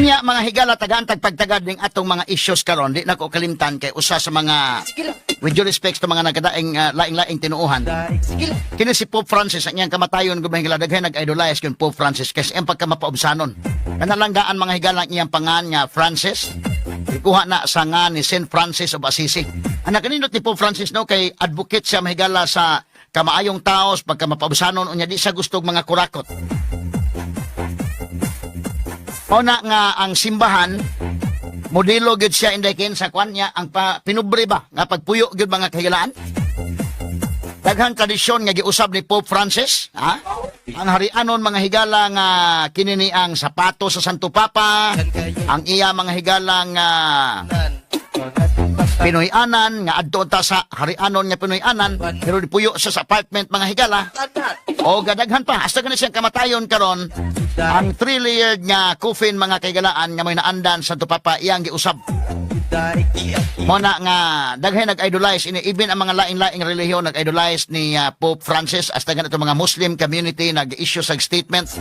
Unya, mga higala, tagaan tagpagtagad ning atong mga issues karon, di nako kalimtan kay usa sa mga, with due respect to mga nagkadaing laing-laing tinuohan. Kini si Pope Francis, ang iyang kamatayon gud, mga higala, daghan nag-idolize kun Pope Francis kasi ang pagkamapaubsanon. Kanalanggaan, mga higala, ang iyang pangan nga Francis. Ikuha na sa nga ni Saint Francis of Assisi. Ang nakanindot ni Pope Francis, no, kay advocate siya, mahigala, sa kamaayong taos, pagkamapaubsanon, unya di siya gustog mga kurakot. Mao na nga ang simbahan modelo gyud siya, inday kin sa kwan niya ang pa, pinubre ba nga pagpuyo gyud, mga kahigalaan. Daghang tradisyon nga giusab ni Pope Francis, ha? Ang harianon, mga higala, nga kini ni ang sapato sa Santo Papa, ang iya, mga higala, nga Pinoy-anan nga adto ta sa harianon nga Pinoy-anan pero dipuyo siya sa apartment, mga higala. O gadaghan pa hasta gani siyang kamatayon karon, ang three-layered nga coffin, mga kahigalaan, nga may naandan sa Santo Papa, iyang giusab. Mo na nga daghay nag-idolize ini, even ang mga laing-laing relihiyon nag-idolize ni Pope Francis, hasta ganito mga Muslim community nag-issue sa statement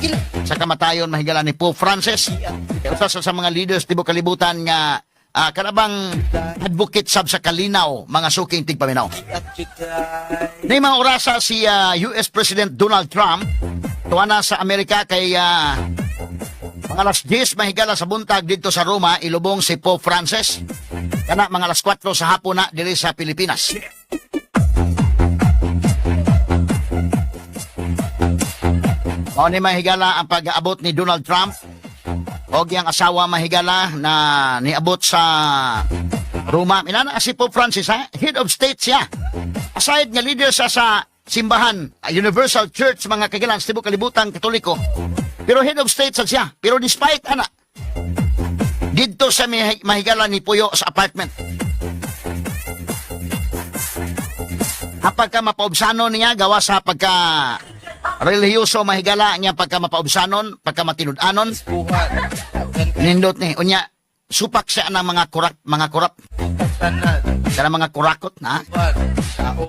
sa kamatayon, mahigala, ni Pope Francis. Kaya usa sa mga leaders tibuok kalibutan nga kanabang advocate sab sa kalinaw, mga suking tigpaminaw. Ni mga orasa si US President Donald Trump tuwa na sa Amerika kay mga alas 10, mahigala, sa buntag dito sa Roma ilubong si Pope Francis. Kana mga alas 4 sa hapon na diri sa Pilipinas. Mao ni, mahigala, ang pag-aabot ni Donald Trump o iyang asawa, mahigala, na niabot sa Roma. Inana si Pope Francis ha, head of state siya. Aside nga leader siya sa simbahan, Universal Church, mga kagilan, sa tibuok kalibutan Katoliko. Pero head of state sad siya. Pero despite ana, didto sa mahigala ni puyo sa apartment. Ang pagka mapaubsanon niya, gawa sa pagka relihiyoso, mahigala niya, pagka mapaubsanon, pagka matinud-anon, nindot ni. Unya, supak siya ng mga kurap, mga kurap, Tanan. kana mga kurakot na. Buhat. Tao.